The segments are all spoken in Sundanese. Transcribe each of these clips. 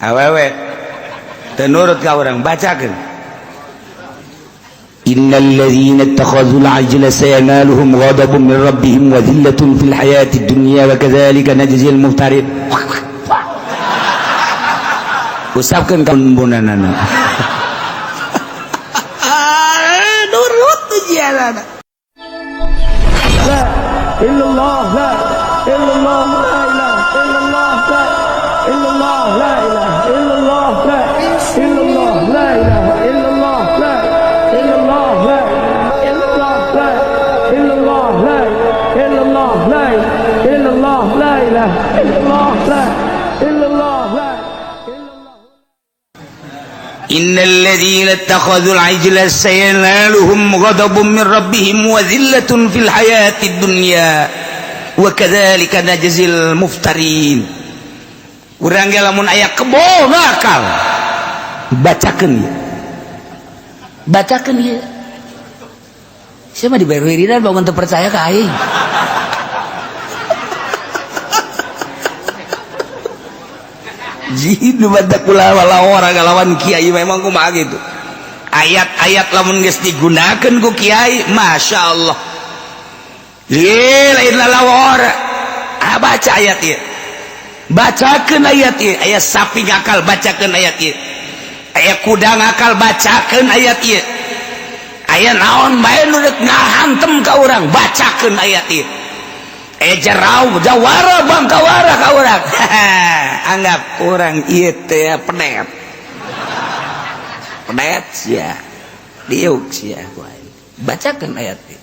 Awewe teu nurut ka urang, bacakeun. إن الذين اتخذوا العجل سينالهم غضب من ربهم وذلة في الحياة الدنيا وكذلك نجزي المفترين. Usapkeun ka bunanana. Nurut ujianana. لا إلا الله، لا إلا الله، لا إله إلا الله، لا إلا الله، لا إله إلا الله، لا إلا الله، لا إله إلا الله، لا إلا الله، لا إلا الله، لا إلا الله، لا إلا الله، لا إلا الله، لا إله إلا الله، لا إلا الله، لا إن الذين اتخذوا العجل سينالهم غضب من ربهم وذلة في الحياة الدنيا وكذلك نجزي المفترين. Urang ge lamun aya kebo ngakal, bacakeun ieu, bacakeun ieu. Siapa dibayar wiridan bangun teu percaya ka aing. Jin badak kula orang lawan kiai memang kumaha gitu. Ayat-ayat lamun geus digunakeun ku kiai, masya Allah. Ye lain lalawara. Ah, baca ayat ieu. Bacakeun ayat ieu, aya sapi ngakal, bacakeun ayat ieu. Aya kuda ngakal, bacakeun ayat ieu. Aya naon bae nu rek ngahantem ka urang, bacakeun ayat ieu. Eh, jerau jawara bangkawara ka urang, anggap urang ieu teh pedet pedet sia, diuk sia ku aing. Bacakeun ayat ieu.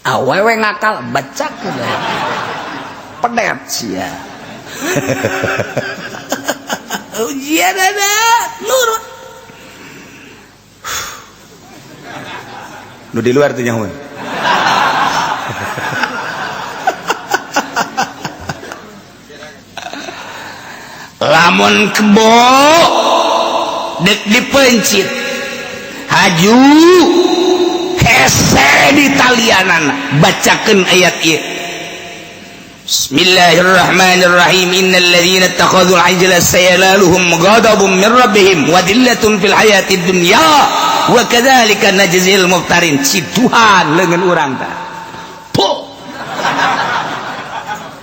Awewe ngakal, bacakeun ayat ieu, pedet sia. Ujian ada nurut. Nu di luar teh nyahoan. Lamun kebo dek dipencit haju hese di talianan, bacakeun ayat ieu. Bismillahirrahmanirrahim. Innal ladzina ittakhadhu al-ijla sayanaluhum ghadabun min rabbihim wa dhillatun fil hayatid dunya wa kadzalika najzil muftarin. Ciduhan leungeun urang tah. Po.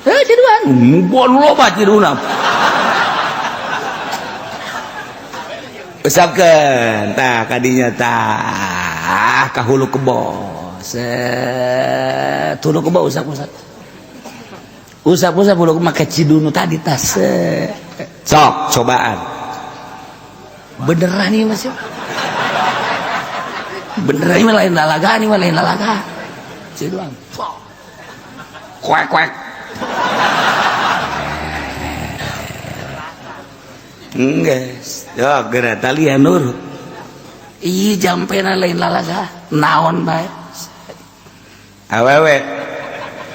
Eh, ciduhan. Bon loba ciduna. Usapkeun tah kadinya tah ka hulu kebo. Set hulu kebo, usap-usap. Usap-usap hulu make cidunu tadi tas. Sok cobaan. Beneran nih, Mas. Beneran ini lain lalaga, ini lain lalaga. Ciduan. Kuek kuek. Enggak, yo geura talian nurut. Ih, jampena lain lalaga, naon bae. Awewe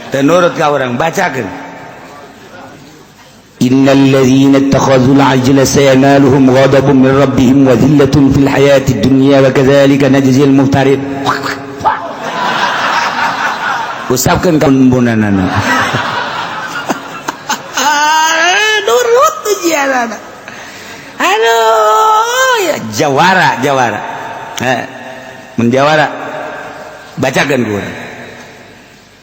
teu nurut ka urang, bacakeun. Innal ladzina ittakhadhu al-ijla sayanaluhum ghadabun min rabbihim wa dhillatun fil hayatid dunya wa kadzalika najzil muftarin. Usapkeun ka bunanana. Nurut ujianana. Aduh, ya jawara jawara. Menjawara. Bacakeun ku urang.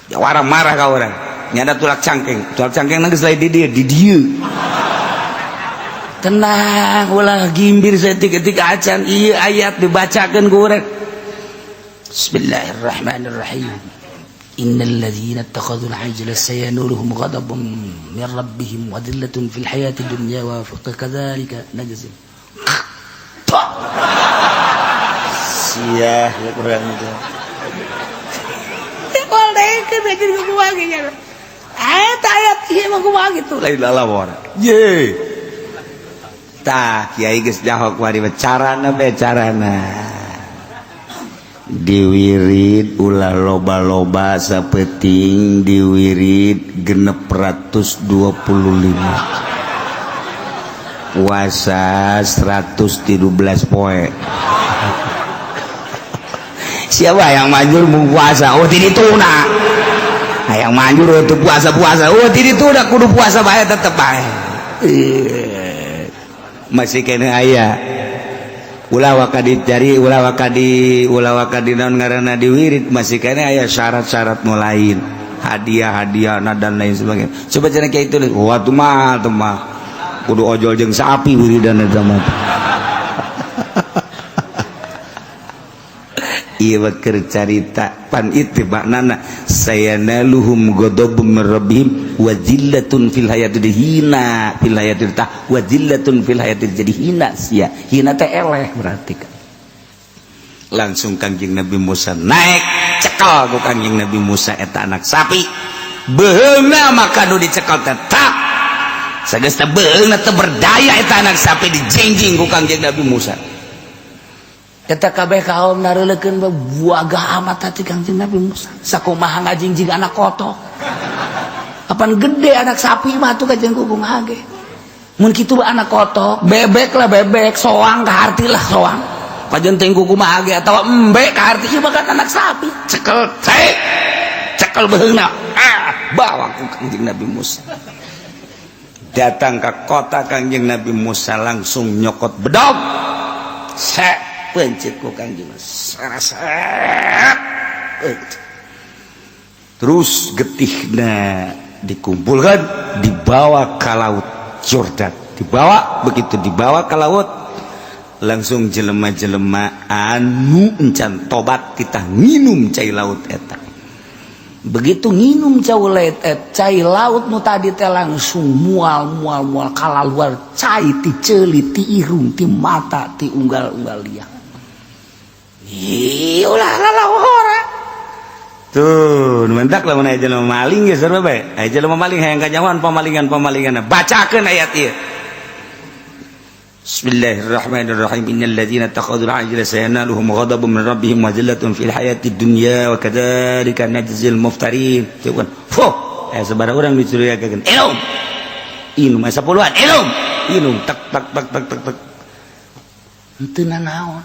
Jawara marah ka urang. Nyada tulak cangkeng. Tulak cangkeng geus lain di dieu, di dieu. Tenang, ulah gimbir saeutik-eutik acan ieu ayat dibacakeun ku urang. Bismillahirrahmanirrahim. Innal ladzina ittakhadhu al-ijla sayanuluhum ghadabun min rabbihim wa dhillatun fil hayati dunya wa kadzalika najzi. Sia kurang teh. Moal daekeun anjir kumaha ge nya. Eta ayat ieu mah kumaha kitu lain lalawara. Ye. Tah kiai geus nyaho kuari carana be carana. Diwirid ulah loba-loba, sapeting diwirid 625, puasa 113 poe. Siapa yang manjur mau puasa? Oh, tidak tuna. Yang manjur untuk puasa-puasa, oh, tidak tuna, kudu puasa bae, tetep bae. Masih keneh aya. Ulah waka dicari, ulah waka di naon ngaranna, diwirid, masih keneh aya syarat-syarat nu lain, hadiah-hadiah dan lain sebagainya. Coba cenah kiai tulis, wah, tuh mah, tuh mah kudu ojol jeung sapi wiridan eta mah. Ieu keur carita pan itu maknana sayanaluhum ghadabum min rabbihim wa zillatun fil hayatid hina fil hayatid tah wa zillatun fil hayatid, jadi hina sia, hina teh eleh berarti kan. Langsung Kangjeng Nabi Musa naik, cekel ku Kangjeng Nabi Musa eta anak sapi beheungna, maka nu dicekel tetap sageus teh beheungna teu berdaya eta anak sapi, dijingjing ku Kangjeng Nabi Musa. Eta kabeh kaum nareulekeun, buagah amat hati Kangjeng Nabi Musa, sakumaha ngajingjing anak kotok, apan gede anak sapi mah tuh kajeng kumaha ge mun kitu anak kotok, bebek lah, bebek soang kaharti lah, soang pajen teh kumaha ge atawa embe kaharti, ieu mah kan anak sapi, cekel cek cekel beheungna, ah, bawa ku Kangjeng Nabi Musa datang ke kota. Kangjeng Nabi Musa langsung nyokot bedog, sek pencet ku Kangjeng, seret. Terus getihna dikumpulkan, dibawa ke laut Yordan, dibawa. Begitu dibawa ke laut, langsung jelema-jelema anu encan tobat kita minum cai laut eta. Begitu nginum cai laut, cai laut nu tadi teh langsung mual mual mual kalaluar cai ti ceuli, ti irung, ti mata, ti unggal-unggal liang. Ih, ulah lalawara tuh mentak lamun aya jelema maling geus sarua bae, aya jelema maling hayang kanyahoan pamalingan-pamalingan, bacakeun ayat ieu. Bismillahirrahmanirrahim. Innal ladzina ittakhadhu al-'ajla sayanaluhum ghadabun min rabbihim wa zillatun fil hayatid dunya wa kadzalika najzil muftarin. Coba. Fuh, sabaraha urang dicurigakeun. Inum. Inum aya 10-an, inum. Inum tak tak tak tak tak tak. Henteu nanaon.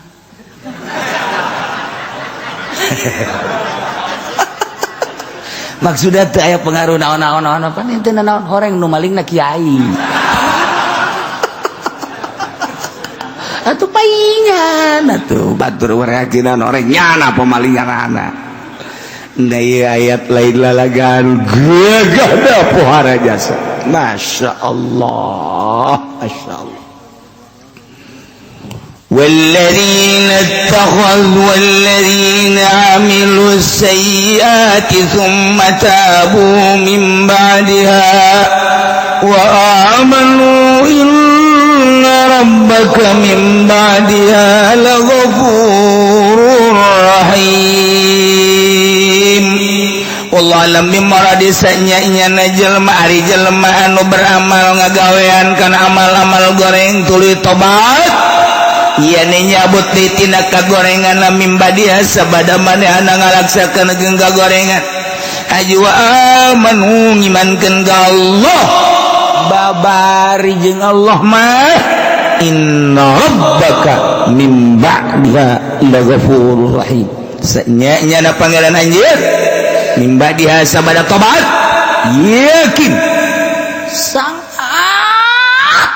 Maksudnya teu aya pengaruh naon-naon naon apa henteu nanaon, horeng nu malingna kiai. Atuh paingan atuh batur wareakinan orang nyana pemalingan. Nah, ieu ayat lain lalagan gagah da pohara jasa. Masya Allah, Masya Allah. والذين اتخذوا والذين عملوا السيئات ثم تابوا من بعدها وآمنوا إن ربك من بعدها لغفور رحيم. Wallahu a'lam bimurad. Sanya jelema, ari jelema anu beramal ngagawean kana amal-amal goreng tuluy tobat, yen nyabut di tina kagorengan, min ba'diha sabada manehna ngalaksakeun jeung kagorengan, haji wa amanu ngimankeun ka Allah, babari jeung Allah mah, inna rabbaka min ba'diha laghafurur rahim. Sanya nyana pangeran anjeun min ba'diha sabada tobat yakin sangat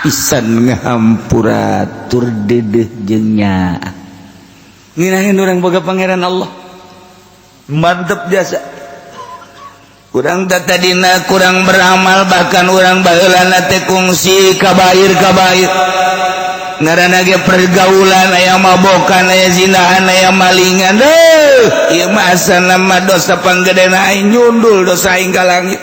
pisan ngahampura tur dedeh jeung nyaah. Ngeunaheun urang boga pangeran Allah mantep jasa. Kurang tadina kurang beramal, bahkan urang baheulana teh kungsi kabair-kabair, ngaranna ge pergaulan, aya mabokan, aya zinahan, aya malingan. Deuh, ieu mah asana mah dosa panggedena aing, nyundul dosa aing ka langit,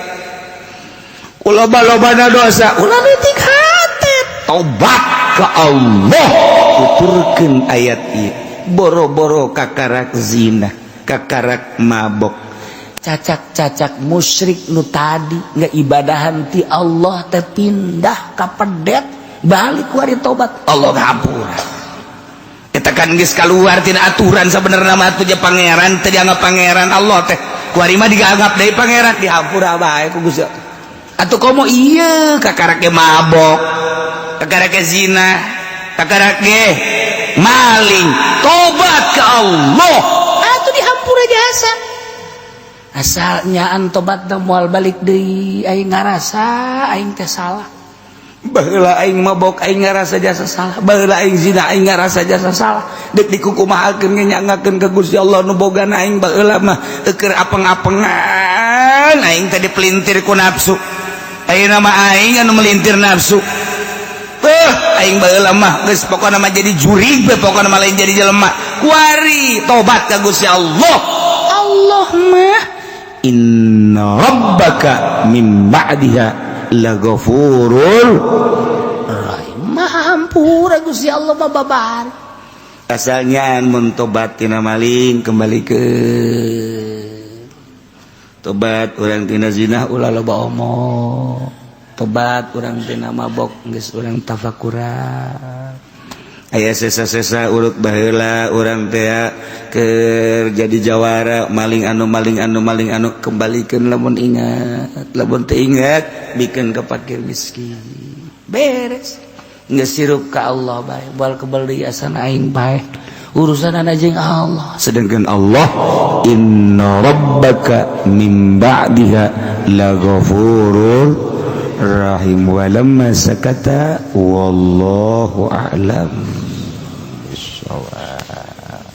loba-lobana dosa. Ulah leutik hate, tobat ke Allah. Tuturkeun ayat ieu, boro-boro kakarak zina, kakarak mabok, cacak-cacak musyrik nu tadi nggak ibadahan ti Allah teh pindah ka pedet, balik wari tobat, Allah ngampura. Eta kan geus kaluar tina aturan. Sabenerna mah atuh pangeran teh dianggap pangeran Allah teh, kuari mah dianggap deui pangeran, dihampura bae ku Gusti. Atuh komo ieu kakarak ge mabok, kakarak ge zina, kakarak ge maling, tobat ke Allah atuh dihampura jasa. Asalnya tobat teh moal balik deui, aing ngarasa aing teh salah. Baheula aing mabok, aing ngarasa jasa salah. Baheula aing zina, aing ngarasa jasa salah. Dek dikukumahakeun ge, nyangakeun ka Gusti Allah nu bogana aing. Baheula mah keur apeng-apengan, aing tadi pelintir ku nafsu. Ayeuna mah aing anu melintir nafsu. Tuh, aing baheula mah geus pokona mah jadi jurig we, pokona mah lain jadi jelema. Kuari tobat ka Gusti Allah. Allah mah inna rabbaka min ba'diha laghafurur rahim. Maha hampura Gusti Allah mah babar. Asalnya mun tobat tina maling, kembali ke tobat urang tina zina, ulah loba omong. Tobat urang tina mabok, geus urang tafakuran. Aya sesa-sesa urut baheula urang teh keur jadi jawara maling, anu maling, anu maling, anu kembalikan lamun ingat. Lamun teu ingat, bikeun ke fakir miskin, beres. Geus sirup ka Allah bae, moal kebel deui. Asana aing bae urusan jeung Allah. Sedangkan Allah inna rabbaka min ba'diha laghafurur rahim. Walamma sakata, wallahu a'lam bissawab.